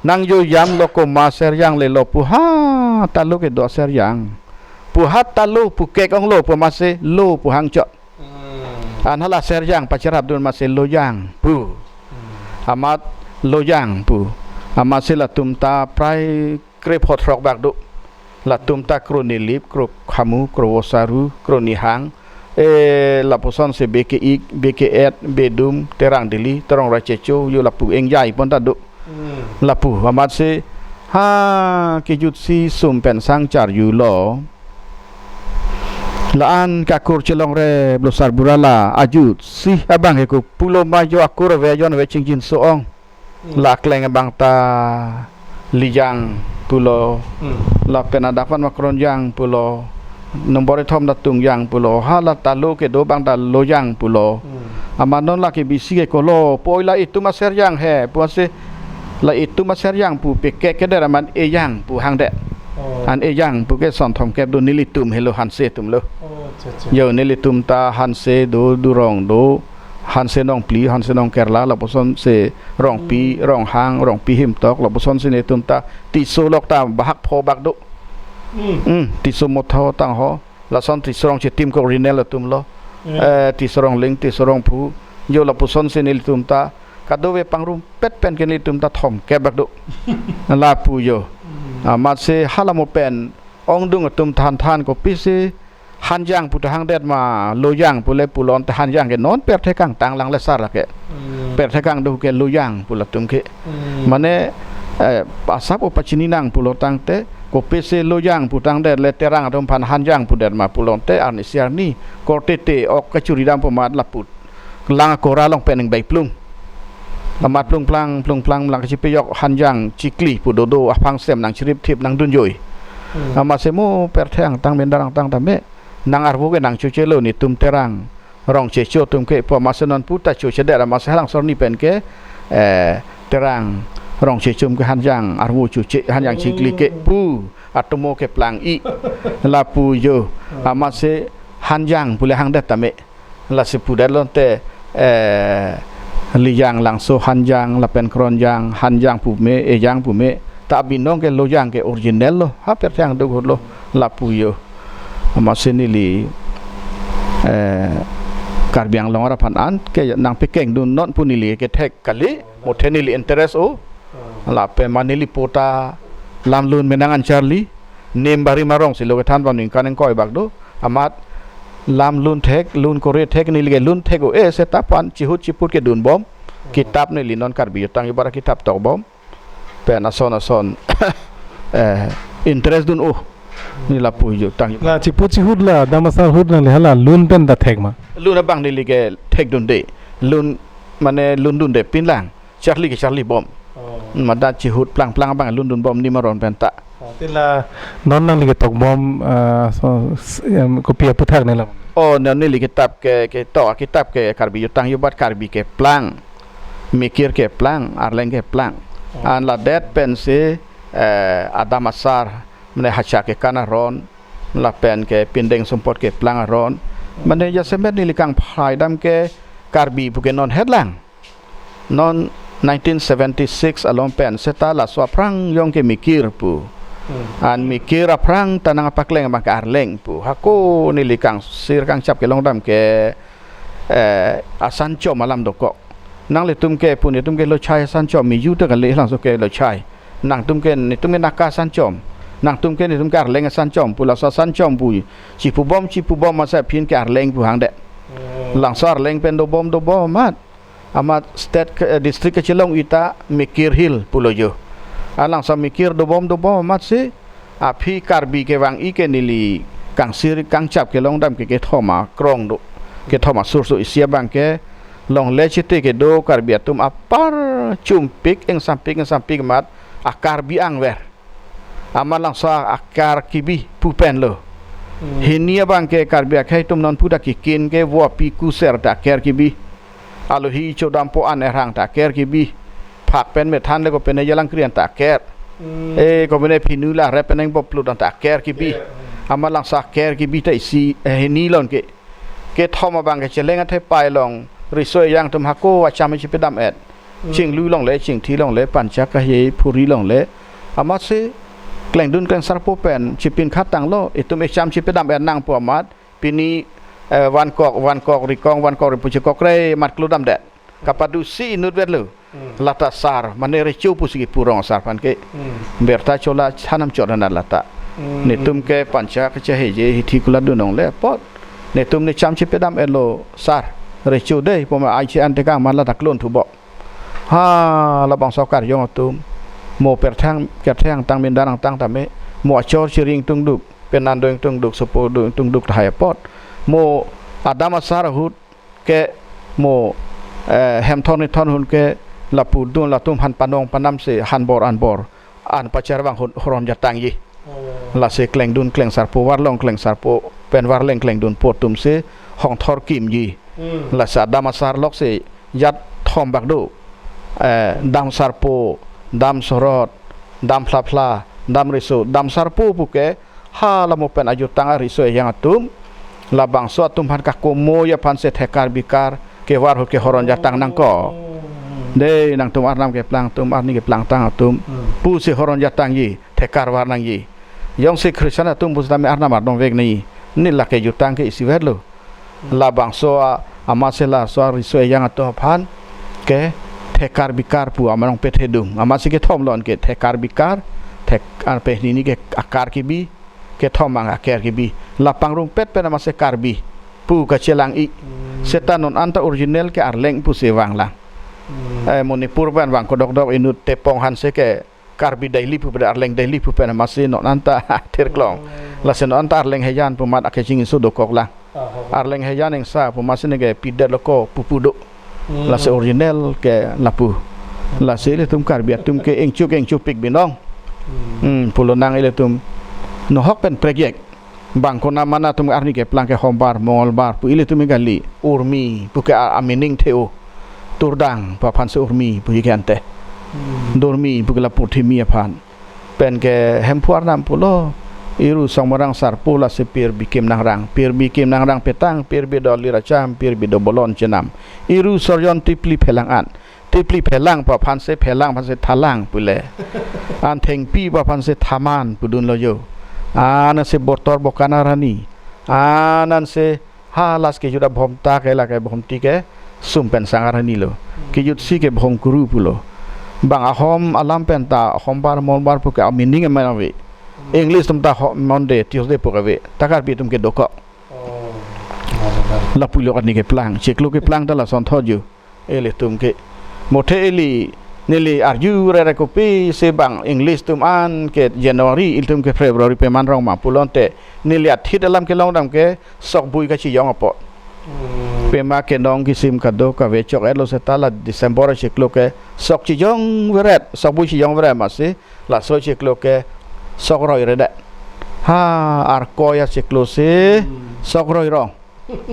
Nangjujam lo komat aserjang lelo pu ha Talo kedo aserjang. Pu ha Talo pu kek onglo pu amat si Lo pu hangchot. Hmm. An hala aserjang pachirap dun amat si Lojang pu. Hmm. Amat Lojang pu. Amat si latum ta prai krepho throk bak do. Latum ta Kro Nilip, Kro Khamu, Kro Vosaru, Kro Nihang. Eh, lapuson si Beke Ik, Beke Et, Bedum, Terang Dili, Terong Rachecho, yo lapu engjai pon ta do. Hmm. Lapu, amat si, ha, kejut si sum pen sang charju lo. La-an ke akur chelong re blosar bura la, ajut si abang he ko pulo ma yo akur ave jon ave chingjinso ong. Hmm. La akleng abang ta Lijang pulo. Hmm. Lapen adakvan ma Kronjang pulo. Nombor kethom ta Tungjang pulo. Hala Talo kedo abang ta Lojang pulo. Hmm. Amat non la ke bisi ke kolo. Poi la itum aserjang he. Pu asi la itum aserjang pu pekek kedet amat Ejang pu hangdet. Oh. An Ejang pu ke sonthom kep do, nelitum helo, Hanse atum lo. Oh, acha, acha. Yo nelitum ta Hanse do, Durong do. Hanse Nongpli, Hanse Nongkerla, lapuson si Rongpi, Hmm. Ronghang, Rongpi Himtok, lapuson si netum ta Tiso lok ta bahak pho bak do. Hmm. Hmm, Tiso Motha tangho, lason Tiso Rongchetim ko original atum lo. Hmm. Eh, Tiso Rongling, Tiso Rongphu, yo lapuson si nelitum ta kadokave pangrumpet pen ke nelitum ta thom kep bak do. Lapu yo. Hmm. Amat si hala mo pen ongdung atum than than kopisi Hanjang pu ta hangdet ma Lojang pu le pulo ante Hanjang ke non pirthe kangtang lang le sar ke. Hmm. Pirthe kangduk ke Lojang pu latum ke. Hmm. Mane, eh, asap o pachini nang pulo tangte, kopisi Lojang pu tangdet le Terang atum aphan Hanjang pudet ma pulo ante arnisi arni korte te ok kachuri dam pu amat lapu lang akora along pen ingbai plung. Amat plung plang, plung plang, lang kachipejok Hanjang chikli pu dodo, aphangsem nangchirip thip nangdun joi. Hmm. Amat si mo pirthe angtang, mendar angtang tame, nang arvo ke nangchochelo netum Terang Rongchecho atum ke pu, amat si non pu ta chochedet, amat si halang sorni pen ke, eh, Terang Rongchecho atum ke Hanjang arvo choche, Hanjang chikli ke pu, atomo keplang-i. Lapu yo, amat si Hanjang pu le hangdet tame. Lasi pudet lo ante, eh, Lijang Langso Hanjang, lapen Kronjang Hanjang pu me, Ejang pu me, ta binong ke Lojang ke original lo, ha pirthe angduk hut lo, lapu yo. Amat si neli, eh, Karbi Anglong arat aphan an ke nangpekeng dun non pu neli kethek kali, mothe neli interest o, lapen ma neli po ta lamlun menang an charli, Nimbari Marong si lo kethan pon ningkan ingkoi bak do. Amat lamlun thek, lun kore thek, neli ke lun thek o, eh, seta pan chihut chiput kedun bom. Kitap neli non Karbi Jutang Jubat akitap tokbom. Pen ason ason eh, interest dun-o. Neli lapu jutang. La chipu chihut la, Adam Asar ahut nangli hala lun pen ta thek ma? Lun abang neli ke thekdunde. Lun mane lundunde pinlang. Charli ke charlibom. Oh. Mada chihut plangplang abang lundunbom nimaron pen ta. Oh, ti la non nangli ketokbom, ah, so, s-, em, kopi aputhak ne lam? Oh, non neli kitap ke, ketok, kitap ke Karbi Jutang Jubat Karbi keplang, Mikir keplang, Arleng keplang. Oh. An ladet pensi, eh, Adam Asar, mane Hacha Kekan aron, lapen ke Pindeng Sumpot keplang aron. Mane jasemet neli kangphai dam ke Karbi pu ke non hetlang. Non nineteen seventy-six along pen seta laso aphrang jong ke Mikir pu. Hmm. An Mikir aphrang ta nangpakleng abang ke Arleng pu. Hako neli kangsir kangchap kelong dam ke, eh, asan chom alam dokok. Nanglitum ke pu netum ke Lochai asan chom, mi ju ta kali, langso ke Lochai. Nangtum ke netum ke Naka asan chom. Nangtum ke netum ke Arleng asan chom. Pu laso asan chom pu. Chipubom chipubom masa phin ke Arleng pu hangde. Hmm. Langso Arleng pen dobom dobom amat. Amat state ke, eh, district kachelong-i ta Mikir Hill pulo jo. Alangso Mikir dobom dobom amatsi aphi Karbi kevang-i ke neli kangsir kangchap kelong dam ke kethom akrong do. Kethom asur so isi abang ke longle chete kedo Karbi atum apar chumpik ingsampik ingsampik amat a-Karbi angver. Amat langso akar kebi pu pen lo. Hmm. Hini abang ke Karbi akhei atum non pu ta kekin ke vo api kuser ta aker kebi. Alohi chodampo an erhang ta aker kebi. Phak pen methan le ko pene jalang krian ta aker. Hmm. Eh, ko pene phinu la rep peneng bop lut an ta aker kebi. Yeah. Amat langso aker kebi ta isi, eh, hini lon ke. Kethom abang ke cheleng athepai along riso ejang atum hako acham chipedam et. Hmm. Chinglu longle, chingthi longle, panchak kahei phuri longle. Amatsi klengdun klengsarpo pen chipinkhat tanglo, itum echam chipedam et nang pu amat. Pini, eh, vankok, vankok rikong, vankok ripuchi kokrei amat kludam det. Kapadusi inut vetlo. Hmm. Lata sar, mane recho pusi kipu rong asar aphan ke. Hmm. Berta chola chanam chot na lata. Hmm. Netum ke panchak kacheheje hithi kula dunong le apot. Netum ne cham chipedam etlo sar. Recho dei, poma ai che ante kang man lata klon thubo. Ha, labangso karjong atum. Mo perthang, kerthang tang mindan angtang tame. Mo achor chiring tungduk, penan doing tungduk, sopo doing tungduk tahai apot. Mo Adam Asar ahut ke mo, eh, hemthon nithon ahut ke lapu dun latum han panong panam si han bor an bor an pachar vang hon-, horon jatangji. Oh. Lasi klengdun klengsarpo, varlong klengsarpo pen varleng klengdunpo atum si hongthor kimji. Hmm. Lasi Adam Asar lok si jat thom bak do. Eh, dam sarpo, dam sorot, dam phlapphla, dam riso, dam sarpo puke, hala mo pen ajutang ariso ejang atum, labangso atum aphan kakomo aphan si thekar bikar kevar ahut ke horon jatang nangkok. Dei nangtum arnam keplang atum, arni keplang tang atum, hmm, pusi horon jatangji, thekar var nangji. Jongsi Christian atum pusitame arnam ardom vek nangji, ne lake jutang ke isi verlo. Labangso a, amatsi laso ariso ejang atum aphan ke thekar bikar pu amarong pethedung. Amatsi kethom lon ke thekar bikar, thek, arpe hini ke akar kebi, kethom ang aker kebi. Lapang rungpet pen amatsi Karbi pu kachelang-i. Hmm. Seta non anta original ke Arleng pusi vanglang. Hmm. Eh, Manipur pen vang kodokdok inut tepong hanse ke Karbi daily pu pada Arleng daily pu pen amatsi non anta thirklong. Oh. Lasi non anta Arleng Hejan pu amat akeching isu dokok lang. Aha. Arleng Hejan ingsa pu amatsi neke pidet loko pupu do. Hmm. Lasi original ke lapu. Lasi ilitum Karbi atum ke ingchuk ingchuk pik binong. Hmm. Hmm, pulo nang ilitum nohok pen prek jek. Bang konat mana atum arni keplang ke Hombar, Mongolbar, pu ilitum kali, Urmi, puke a, a meaning the-o. Turdang, pu aphan si Urmi, pu ke ante. Hmm. Durmi, puke la purthimi aphan. Pen ke Hemphu arnam pulo, iru songmarang sarpo lasi pirbi kim nangrang, pirbi kim nangrang petang, pirbi do lir acham, pirbi do bolon chenam. Iru sorjon tipli phelang an. Tipli phelang pu aphan si, phelang aphan si thalang pule. An thengpi pu aphan si thaman pudunlo jo. An si bortor bokan arani. An an si ha lasi kejut abhom ta ke lake bhomti ke sum pen sang arani lo. Kejutsi ke bhom kuru pulo. Bang ahom alam pen ta Hombar Mongolbar puke a meaning amen ave. English atum ta ho-, Monday, Tuesday puke ave. Ta Karbi atum ke dokok. Oh. Lapulo arni keplang. Chiklo keplang ta lason thot jo. Ilitum ke. Mothe ili, neli arju rere kopi si bang English atum an ke January, ilitum ke February peman rong ma pulote, neli athit alam kelong dam ke sokbui kachijong apot. Hmm. Pema kenong kisim kado kave chok-etlo seta la December achiklo ke sok chijong veret, sokbui chijong veret masi, laso achiklo ke sok roi redet. Ha, Arkoi achiklo si, hmm, sok roi rong.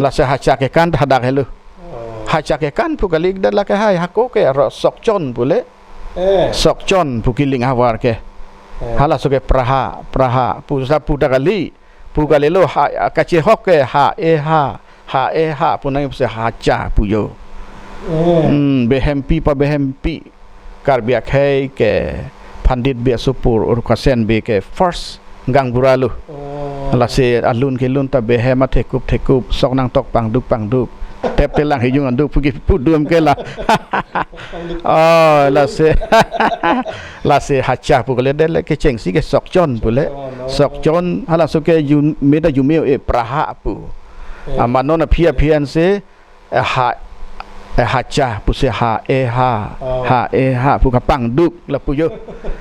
Lasi hacha kekan hadak helo. Oh. Hacha kekan pu kali-ikdet lake hai, hako ke aro sokchon pule. Eh. Sokchon pu kiling havar ke. Eh. Halaso ke praha, praha. Pu sa pu ta kali. Pu kalilo ha, kachehok ke ha e ha. Ha e ha pu nangsi hacha pu jo. Eh. Hmm, behempi pabehempi. Karbi akhei ke Pandit Biasupur Rukasen bi ke first gaonbura lo. Oh. Lasi alun kelun ta behem athekup thekup, sok nangtok pangduk pangduk. Tep telang hijung anduk puki pudum ke la. Oh, lasi. Lasi hacha pu kali dele kechengsi ke sokchon pule. Oh, no. Sokchon halaso ke jun, meda jumeo e praha pu. Eh. Amano na phia phian si, eh, ha, eh, hacha pusi ha e ha, oh, ha e ha pu kapangduk lapu jo.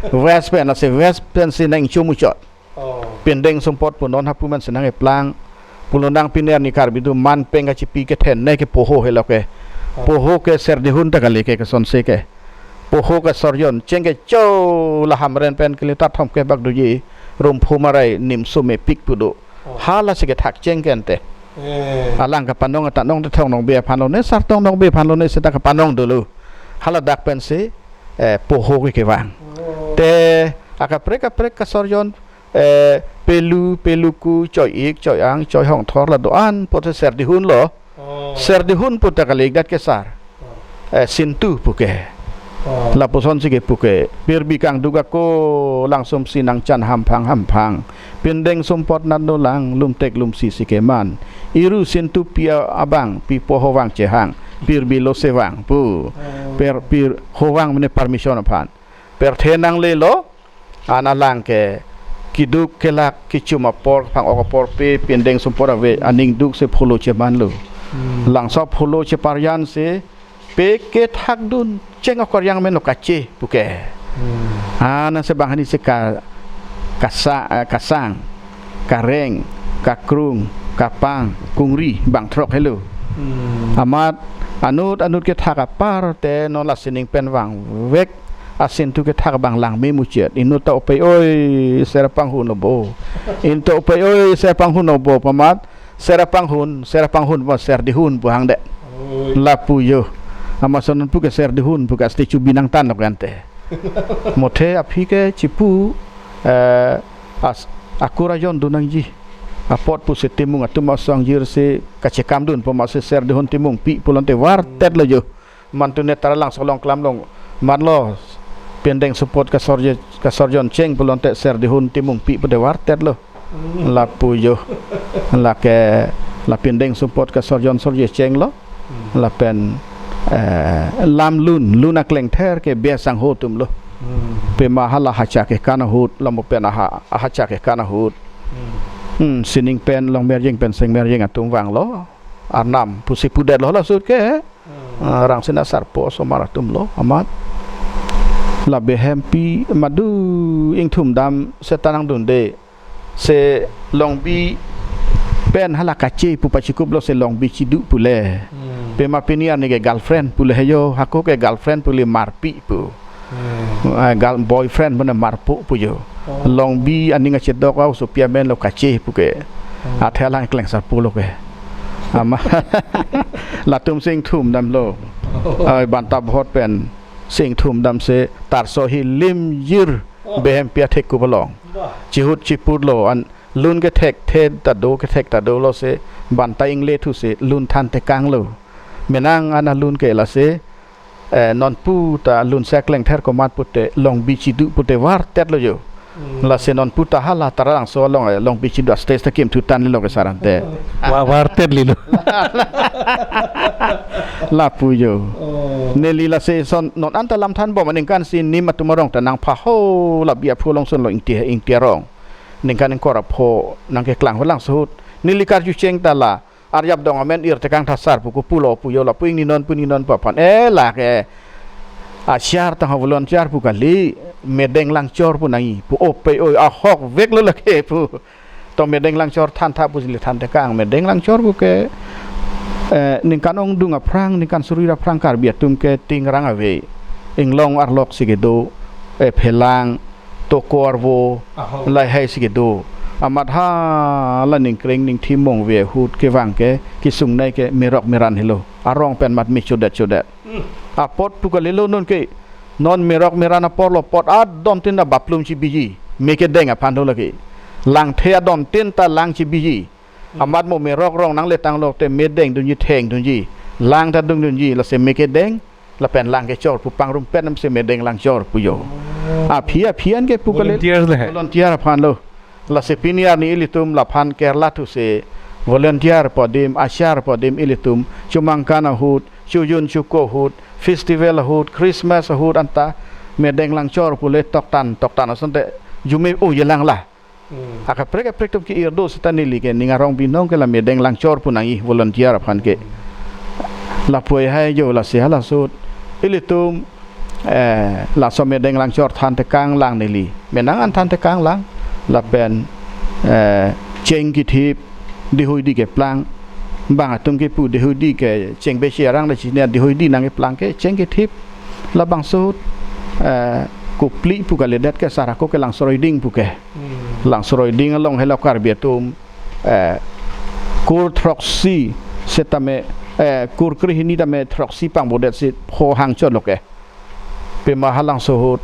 West pen, lasi West pen si nangchomuchot. Oh. Pindeng sumpot pu non hapu man si nangkeplang. Pulo nang piner ni Karbi atum man peng kachipi kethen ne ke poho helo ke. Oh. Poho ke serdihun ta kali ke kesonsi ke. Poho ke sorjon cheng ke cho la Hamren pen kili ta thom ke bak doji, Rumphu Marai nimso mepik pu do. Oh. Halasi kethak cheng ke ante. Eh. Alang kapanong ta Nongtethong Nongbe aphan lone, Sartong Nongbe aphan lone seta kapanong dolo. Haladak pensi, eh, poho ke kevang. Oh. Te akaprek kaprek kasorjon, eh, pelu, peluku, choi-ik, choi-ang, choi-hongthor la do-an pusi serdihun lo. Oh. Serdihun pu ta kali-ikdet ke sar. Oh. Eh, sintu pu ke. Oh. Lapuson si kepu ke. Pirbi kangduk ako langsum si nangchan hamphang hamphang. Pindeng sumpot nat dolang, lumtek lumsi si keman. Iru sintu pi abang, pi poho vang chehang. Pirbi lo sevang pu. Oh. Per, pir, hovang mene permission aphan. Pirthe nanglelo, an alang ke kiduk kelak kichum apor, phang-ok apor pe, pindeng sumpot ave, aning duk si pholo chemanlo. Hmm. Langso pholo cheparjan si, pe kethakdun cheng okoryang meno kache pu ke. Hmm. Ana si bang hani si ka, kasa, eh, kasang, kareng, kakrung, kapang, kungri, bang throk helo. Hmm. Amat anut anut kethak apar te non la sining pen vangvek asintu kethak bang langme muchot. Inut ta opei oi ser panghun obo. Inut ta opei oi ser panghun obo pu amat ser panghun, ser panghun pu serdihun pu hangde. Oi. Lapu jo. Amat sonon pu ke serdihun pu ke asti chubi nangtan lok ante. Mothe aphi ke chipu, eh, as, akur ajon do nangji. Apot pusi timung atum asong jirsi kachekamdun pu amatsi serdihun timung pi pulote vartet lo jo. Mantu ne Taralangso along klam long manlo pindeng sumpot kasorje, kasorjon cheng pulote serdihun timung pi pulote vartet lo. Hmm. Lapu jo. Lake la pindeng sumpot kasorjon sorje cheng lo. Hmm. Lapen, eh, lam lun, lun aklengther ke biasang ho atum lo. Hmm. Pema hala hacha kekan ahut, lamu pen aha, ahacha kekan ahut. Hmm. Hmm, sining pen Longmerjeng pen Sengmerjeng atum vanglo. Arnam pusi pudet lo la sut ke. Hmm. Ah, Rangsina Sarpo osomar atum lo, amat. La behempi madu ingthum dam seta nangdunde. Si Longbi pen hala kache pu pachikup lo si Longbi Chidu pule. Hmm. Pema pini arni ke girlfriend pule he jo, hako ke girlfriend pule marpi pu. Hmm. Eh, girl, boyfriend mane marpo pu jo. Oh. Longbi aning achedok au so pia men lo kache pu ke. Hmm. Athe alang kleng Sarpo lo ke. Ama latum si ingthum damlo. Oh. Ai banta bhot pen si ingthum dam si tarso hi lim jir. Oh. Behempi athekup along. Bah. Chihut chiput lo an lun kethekthe ta do, kethek ta dolo si banta ingle thu si lun than tekang lo. Menang ana lun ke lasi, eh, nonpu ta lun si aklengther komat pute Longbi Chidu pute vartet lo jo. Hmm. Lasi nonpu ta hala Taralangso along, eh, Longbi Chidu a-stage ta kimthu tan lo ke sar ante. Wa-, vartet lilo. Lapu jo. Oh. Neli lasi son non anta lam than bom aningkan si nim atum arong ta nangpha ho la bi aphu along son lo Ingti, Ingti arong. Ningkan ingkoi ra pho nangkeklang ho lang suhut. Neli karju cheng ta la arjap dong amen ir tekang thasar pu ko pulo pu jo lapu ingni non pu ingni non pu aphan. Eh, lake Achar tang ha volunteer pu kali, medeng langchor pu nangji pu, ope oi, ahokvek lo lake pu. To medeng langchor than tha pusi le than tekang, medeng langchor pu ke, eh, ningkan ongdung aphrang, ningkan suri aphrang Karbi atum ke tingrang ave. Inglong arlok si kedo, eh, phelang, tokor vo, Aho. Lahai si kedo. Amat hala ningkreng ningthim mong ave ahut kevang ke, kesungnei ke merok meran helo. Arong pen mat me chodet chodet. Hmm. Apot pu kalilo non ke, non merok meran apor lo, pot adon tin ta baplum chibiji, me kedeng aphan do lake. Langthe adon tin ta lang chibiji. Hmm. Amat mo merok rong nangletanglo te medeng dunji, theng dunji, lang ta dungdunji, lasi me kedeng, lapen lang kechor pu pangrum pen namse medeng langchor pu jo. Oh. Aphi aphi an ke pu kali. Volunteers le he. Volunteer aphan lo. Lasi pini arni ilitum laphan Kerala thu si volunteer pu adim, achar pu adim ilitum chomangkan ahut, chojun choko ahut, festival ahut, Christmas ahut anta medeng langchor pu le toktan toktan asonte jume u jelang la. Hmm. Akaprek kaprek atum ke-ir do seta neli ke ning arong binong ke la medeng langchor pu nangji volunteer aphan ke. Lapu hai jo lasi hala ahut ilitum, eh, laso medeng langchor than tekang lang neli. Menang an than tekang lang. Lapen, eh, cheng kethip, dihoi di keplang. Bang atum kepu dihoi di ke cheng besi arang le chini dihoi di nangkeplang ke cheng kethip. Labangso ahut, eh, kopli pu kalidet ke sar ako ke Langso Roiding pu ke. Hmm. Langso Roiding along helo Karbi atum, eh, kur throksi setame, eh, kur krehini tame throksi pangbodet si pho hangchot lo ke. Pima halangso ahut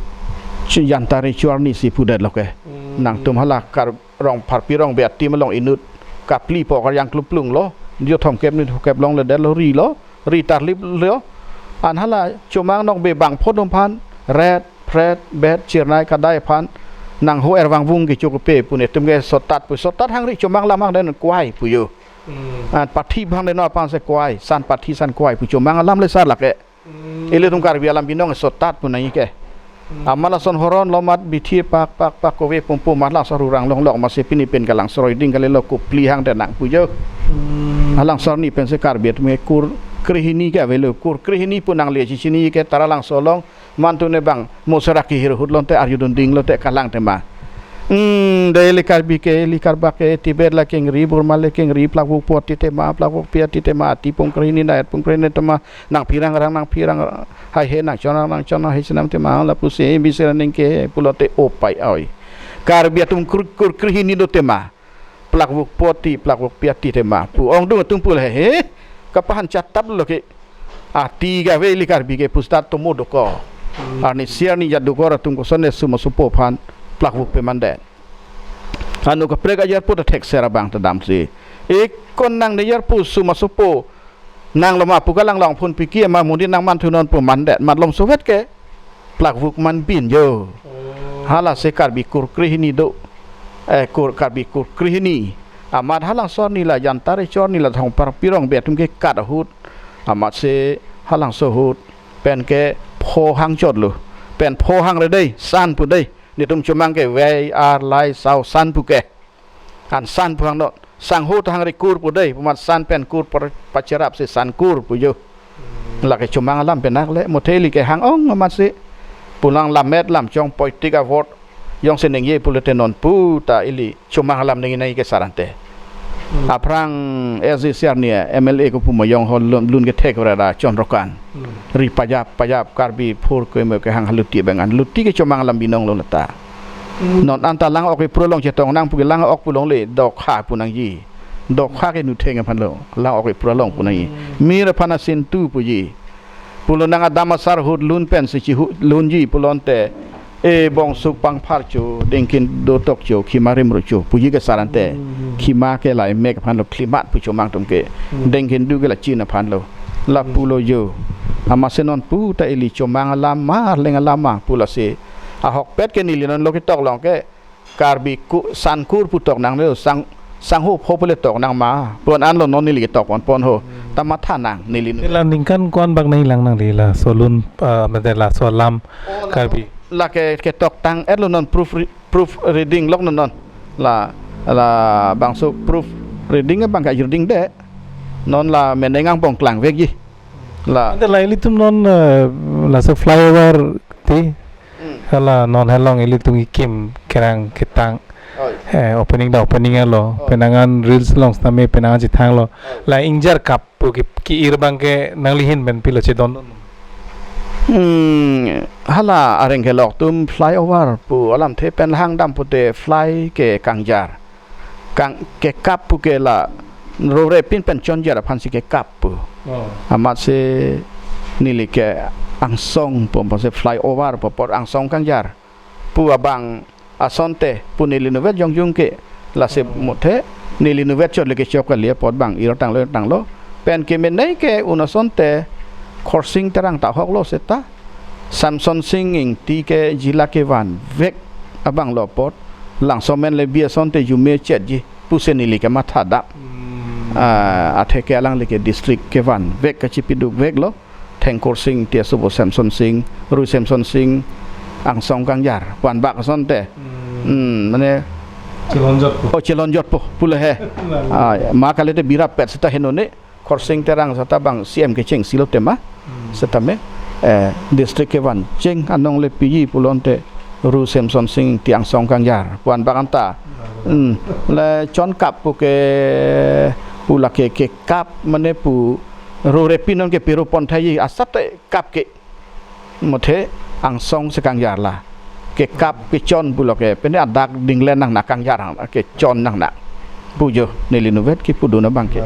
chi jantari chuarni si pudet lo ke. Hmm. Nangtum hala Kar-, rong Pharpi Rongbe atim along inut kapli po kar yang kluplung lo. Dio thomkep ni thomkep longledet lo ri lo. Ri tarlip lo. An hala chomang nok be bang phodum aphan, ret, pret, bet, chirnai kadai aphan, nangho ervang vung kecho kepe pu netum ke sotat pu, sotat hangri chomang lam hang den kwai pu jo. Hmm. An pathi bang den aphan se kwai, san pathi san kwai pu chomang alam le sar lake. Hmm. Ilitum Karbi alam binong sotat pu nangji ke. Hmm. Amat lason horon lo mat bithi pak pak pak kove pum pum mat Langso Rurang longlok, amatsi pini pen ke Langso Roiding kalilo, kopli hang den nang pu jo. Hmm. Halangso arni pensi Karbi atum ke kur krehini ke avelo, kur krehini pu nangle chichini ke Tara Langso along, mantu ne bang mo serak kehir ahut lonte arjudun ding lote kalang tema. Hmm, dei ili Karbi ke, ili Karbak ke, Tibet la kengri, Burma le kengri, plakvuk po ati tema, plakvuk pi ati tema, ati pung krehini, nai pung krehini tema, nangphi rangrang, nangphi rang, haihe nangchonang, nangchonang, hai chenam tema, lapusi, bisi ra ning ke, pulote opai oi. Karbi atum kur, kur krehini do tema. Plakvuk po ati, plakvuk pi ati tema. Pu ongdung atum pu le he. Kapahan chatap lo ke. Ati kave ili Karbi ke pustat tomo dokok. Hmm. Arnisi arni jat dokok atum koson ne suma sopo aphan plakvuk pemandet. Anu kaprek ajar pu ta thekser abang ta damsi. Ekon nang ne jar pu suma sopo nang loma pu kalang long phun piki ma mundi nang man thunon pu mandet. Mat lom sovet ke. Plakvuk man bin jo. Oh. Hala se Karbi kur krehini do. Eh, kur Karbi kur krehini. Amat halangso arni la jantari chor ni la thong Pharpi Rongbe atum ke kat ahut. Amatsi halangso ahut pen ke pho hangchot lo. Pen pho hangre dei, san pu dei. Netum chomang ke vei, ar, lai, sau, san pu ke. An san pu hang no. Sangho ta hangri kur pu dei, pu mat san pen kur per-, pacherap si san kur pu jo. Lake chomang alam penak le, mothe ili ke hang ong amatsi. Pulang lammet lamchong politik a-vote jongsi ningje pulote non pu ta ili chomang alam ning nai ke sar ante. Hmm. Aphrang S D C R ni M L A ko pu mo jong ho lun, lun kethek ra da chon rokan. Hmm. Ri pajap, pajap Karbi phur ke mo ke hang haluti bengan. Luti ke chomang alam binong lo lata. Hmm. Non anta lang-ok ipru along chetong nang pu ke lang-ok pu longle dokha pu nangji. Dokha ke nutheng aphan lo. Lang-ok ipru along pu nangji. Hmm. Mir aphan asin tu puji. Pulo nang adam asar ahut lun pensi chihu lunji pulote. E bongsuk pangphar cho, dengkin dotok cho, khima rimro cho, puji ke sar ante. Hmm. Khima ke lai mek aphan lo, khlimat pu chomang atum ke. Hmm. Dengkin du ke la chin aphan lo. La Hmm. pulo jo. Amatsi non pu ta ili chomang alam ma, leng alam ma, pu lasi. Ahokpet ke neli non lo ketok long ke. Karbi ku, san kur pu tok nang le, sang, sangho pho pu le tok nang ma. Pon an lo non neli ketok pon pon ho. Hmm. Ta matha nang neli nu. Te la ningkan ko-an bak nanglang nang di laso lun, ah, mate laso alam Oh, la Karbi. La ke, ketok tang et lo non proof re-, proof reading lok non non. La, la bangso proof reading bang ka reading de. Non la meneng angbong klangvekji. La. Ante la ilitum non, eh, laso flyover ti. Hmm. Hala non halong ilitum ikim kerang ketang. Oi. Eh, opening ta opening alo. Oi. Penang an reels along sitame penang an chethanglo. Oi. La ingjar kap pu ki, ki-ir abang ke nanglihin pen pilo chedon. Hmm, hala areng kelok atum flyover pu alamthe pen hangdam pute fly ke kangjar. Kang kekap pu ke la rore pin pen chonjar aphansi kekap pu. Oh. Amatsi neli ke angsong pu, pu si flyover pu apot angsong kangjar pu abang asonte pu neli nuvet jongjung ke lasi. Oh. Muthe neli nuvet chot le kechok kali apot bang ir tanglo, ir tanglo. Pen kemenei ke un asonte Khorsing Terang ta ahoklo seta Samson Sing Ingti ke jila kevanvek abang lo apot Langsomen le bi asonte jume chetji pusi neli kematha dam. Hmm. Ah, athe ke alangli ke district kevanvek kachipidukveklo. Thengkur Sing, Tiasubo Samson Sing, Rui Samson Sing, angsong kangjar pu anbak asonte. Hmm. Hmm, mane chelonjot po. Oh, chelonjot po pule he. Lalu. Ah, ya, ma kalite birap pet seta henone. Khorsing Terang seta bang C M kecheng silo tema. Hmm. Setame, eh, district kevan cheng anong le piji pulote Rui Samson Sing Ingti angsong kangjar pu anbak anta. Hmm. Hmm. Le chon kap pu ke pu lake kekap mane pu rore pin non ke piru pon thaiji asap te kap ke. Muthe angsong si kangjar la. Kekap kechon pulo ke pene adak dinglen nangnak kangjar hang kechon nangnak. Pu jo neli nuvet kipudun abang ke.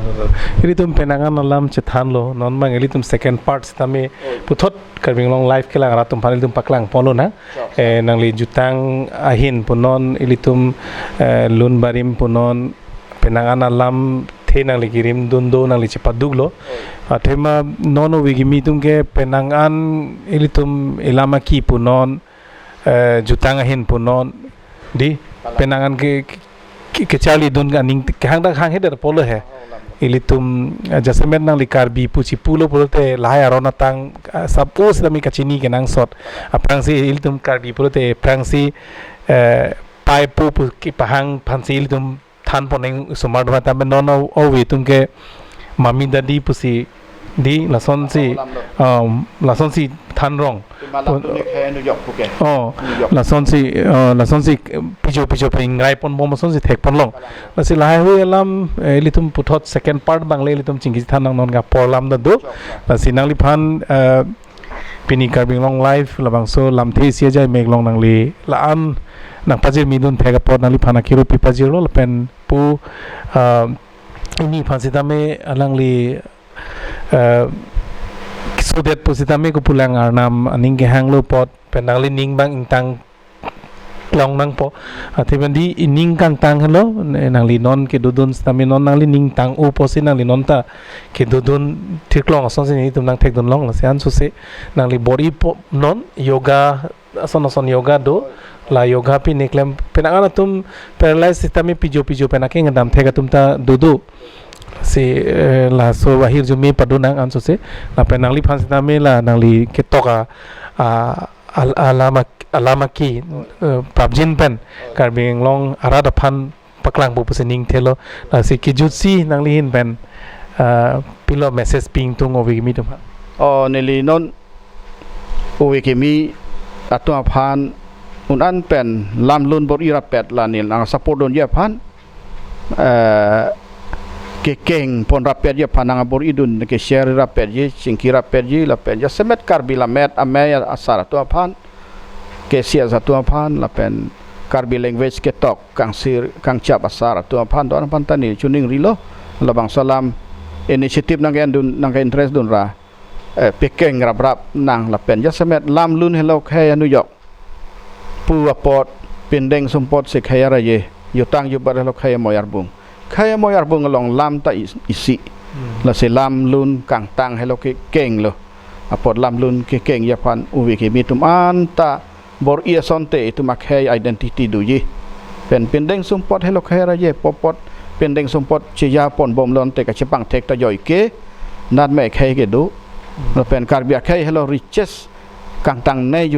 Ilitum penang an alam chethanlo, non bang ilitum second part sitame puthot Karbi Anglong Live kelang rat atum aphan ilitum paklang ponlo na. Sure, sure. Eh, nangli jutang ahin punon ilitum, eh, lun barim punon penang an alamthe nangli kirim dun do nangli chepaduklo. Oh. Athema non ove kimi atum ke penang an ilitum ilam aki punon, eh, jutang ahin punon di. Kalang. Penang an ke, ke, kecharli dun aning kehang dak hang hether pulo he. Oh, lam. Ilitum, eh, jasemet nangli Karbi pusi pulo pulote lahai aron atang, eh, sap-o sitame kachini kenangsot. Aphrangsi ilitum Karbi pulote aphrangsi, eh, pai po pu kepahang aphansi ilitum than pon eng osomar do tame non o, ove atum ke mami dadi pusi di lasonsi, oh, lam lo. Um, lasonsi than rong. Pima lam pun- tu nek hai anu jok pu ke. Oh, anu jok. Lasonsi, uh, lasonsi pijo pijo pen ingrai ponbom lasonsi thek ponlong. Kalang. Lasi lahai hui alam, eh, ilitum puthot second part bang le ilitum chingki than nang non ka porlam ta do. Jok, jok. Lasi nangliphan, eh, pini Karbi Anglong Live labangso lamthe isi ajai mek along nangli la-an nangpajirmi dun thek apot nangliphan akiru pipajirlo lapen pu, ah, ini aphan sitame alangli, ah, sudet pu sitame kopulang arnam aning kehanglo apot pen nangli ning bang ingtang long nangpo. Athe bandi ining kangtang helo, ne-, nangli non kedodun sitame non nangli ning tang-o pusi nangli non ta kedodun thirklong asonsi netum nangthekdun long lasi ansose nangli bor-i po non yoga ason ason yoga do la yoga pi neklem penang an atum paralyze sitame pijo pijo pen akeng dam thek atum ta dodo. Si, eh, laso ahirjume padun nang ansose lapen nangliphan sitame la nangli ketok a, a, al-, alama, alama ki, eh, prapjin pen Karbi Anglong arat aphan paklang pu pusi ning thelo. Lasi kejutsi nanglihin pen, eh, pilo message pi ingtung ove kimi atum aphan. Oh, neli non ove kimi atum aphan un an pen lam lun bor-i rapet la neli nang support dunji aphan, eh, kekeng pon rapetji aphan nang bor-i dun ke share rapetji, chingki rapetji lapen jasemet Karbi Lammet Amei asar atum aphan, K C S atum aphan lapen Karbi language ketok kangsir kangchap asar atum aphan do-an aphan ta neli choningrilo labangso alam initiative nang ke-en dun nang ke-interest dun ra, eh, pekeng raprap nang lapen jasemet lam lun helo khei anu jok pu apot pindeng sumpot si khei araje jutang jubat helo khei amoi arbung. Khei amoi arbung along lam ta is-, isi. Hmm. Lasi lam lun kangtang helo kekeng lo. Apot lam lun kekengji aphan ove kimi atum an ta bor-i asonte itum akhei identity doji. Pen pindeng sumpot helo khei araje pu apot pindeng sumpot cheja ponbom lonte kachepangthek ta joike natme khei kedo. Lapen Karbi akhei helo richest kangtangnei ju